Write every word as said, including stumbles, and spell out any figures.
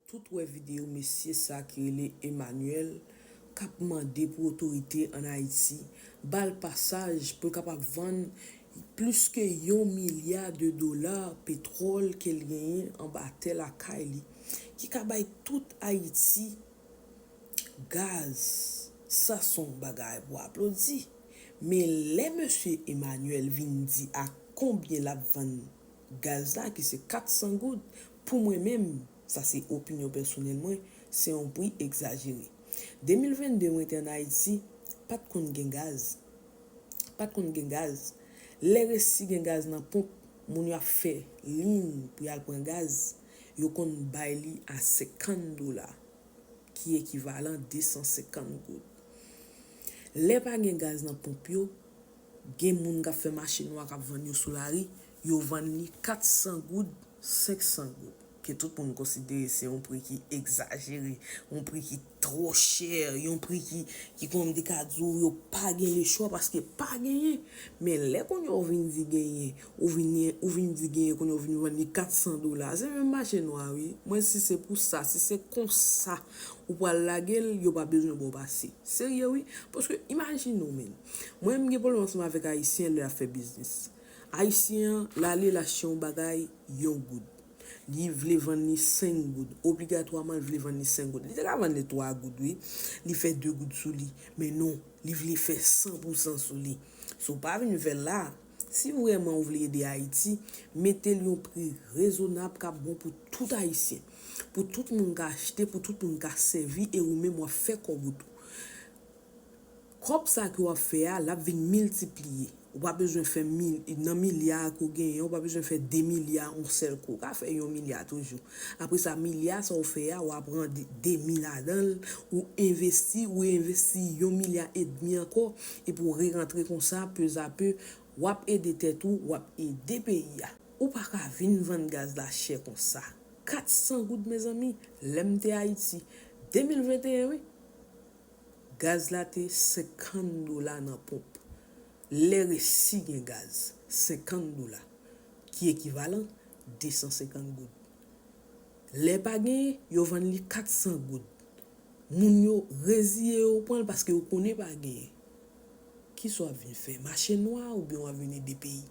Tout wè videyo mesye sa ki rele Emmanuel k ap mande pou otorite ann Ayiti ba l pasaj pou l kapab vann plis ke yon milya de dola petwòl ke l genyen anba tè lakay li, ki ka bay tout Ayiti gaz. Sa se yon bagay pou aplodi. Men lè mesye Emmanuel vin di a konbyen l ap vann gaz la, ki se kat san goud, pou mwen menm, sa se opinyon pèsonèl mwen, se yon pri egzajere. De mil vennde mwen te ann Ayiti, pa t konn gen gaz. Pa t konn gen gaz. Lè resi gen gaz nan ponp, moun yo ap fè liy pou y al pran gaz, yo konn bay li a senkant dola, ki ekivalan de san senkant goud. Lè pa gen gaz nan ponp yo, gen moun k ap fè mache nwa k ap vann yo sou lari, yo vann li kat san goud, senk san goud. Ke tout moun konsidere se yon pri ki egzajere, yon pri ki twò chè, yon pri ki, ki kòm m te ka di w, yo pa gen lechwa paske pa genyen. Men lè kounye a w vin di genyen, ou vin, ou vin di genyen, kounye a w vin vann li kat san dola. Se menm mache nwa, wi. Mwen, si se pou sa, si se konsa ou pral lage l, yo pa bezwen ba w pase. Serye, wi. Paske, imajine w, menm. Mwen, m gen pwoblèm ansanm avèk Ayisyen lè y ap fè biznis. Ayisyen an, l ale, l achte yon bagay, yon goud. Li vle vann li senk goud. Obligatwaman, l vle vann li senk goud. Li te ka vann li twa goud, wi. Li fè de goud sou li. Men non, li vle fè san pou san sou li. Si w pa vin fè l la, si vrèman w vle ede Ayiti, mete l yon pri rezonab k ap bon pou tout Ayisyen. Pou tout moun ka achte, pou tout moun ka sèvi, e ou menm w ap fè kòb ou tou. Kòb sa ke w ap fè a, l ap vin miltipliye. Ou pa bezwen fè mil, nan milya ke w genyen, ou pa bezwen fè de milya yon sèl kou. Ou ka fè yon milya toujou. Apre sa, milya sa w fè a, w ap pran de, de mil ladan l, ou envesti, ou envesti yon milya edmi ankò, epi w rerantre konsa, pezape, w ap ede tèt ou, w ap ede peyi a. Ou pa ka vin vann gaz la chè konsa. Kat san goud, mezanmi, lè m te Ayiti. De mil venteyen, wi. Gaz la te senkant dola nan ponp. Lè resi gen gaz, senkant dola, ki ekivalan de san senkant goud. Lè pa genyen, yo vann li kat san goud. Moun yo reziye yo pran l paske yo konnen pa genyen. Kisa w ap vin fè? Mache nwa oubyen w ap vin ede peyi?